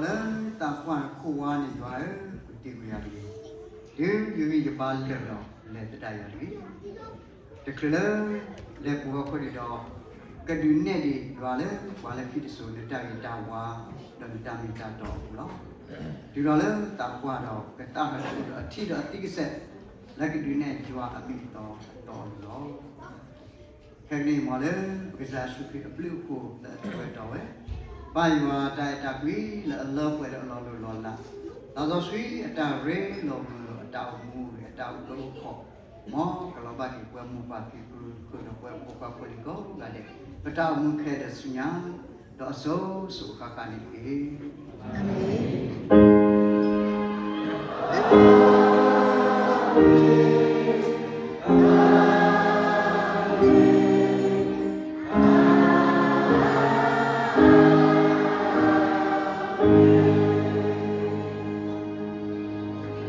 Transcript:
လၢသးပှၢ်ခိၣ်ဝါန့ၣ် ယွၤဧၢ, ပတ့ၢ်ကွံာ်ယၤတဂ့ၤ. တုၤယဂံၢ်ယဘါလၢာ်လီၤ လဲၤသဒၣ်ယၤတဂ့ၤ. တချုးလၢ လဲၤပူၤဃီခိၣ်န့ၣ်ဒီး ကဒုးနဲၣ်ဒံးယွၤလၢပှၤလၢခံတစိၤ နတၢ်ဂ့ၤတၢ်ဝါ ဒီးနတၢ်မ့ၢ်တၢ်တီအပူၤလီၤ. တုၤလီၤလၢသးပှၢ်ဒီးကသၣ်ထီၣ်တၢ်အိၣ်ဒီးအထံဒီးအသံကစဲး လၢကဒုးနဲၣ်ယွၤအမံၤအသီအတီအလိၤလီၤ. ခဲကနံၣ်အံၤ မ်လၢပကစၢ်ယ့ၣ်ၡူးခရံာ်အဘျုးအဖှိၣ်လၢအတီဝဲ, ပၢ်ယွၤတၢ်အဲၣ်တၢ်ကွံလၢအလၢပှဲၤဒီးအလီၤလိၢ်လီၤလး, သးစီဆှံအတၢ်ရ့လိာ်မုာ်လိာ်အတၢ်အိၣ်မူဂ့ၤ အတၢ်အိၣ်ကၢအိၣ်ခီၣ်, မ်ကလီၤဘၣ်က့ၤပှၤမိၢ်ပၢ်ဖံဖု ဃုာ်ဒီးပှၤဖိခွါဖိလံၤကိးဂၤဒဲး ပတၢ်အိၣ်မူခဲဒီးဆူညါ ဒီးအစိၤစိၤအဃၣ်ဃၣ်န့ၣ်တက့ၢ်. အၤမ့ၣ်.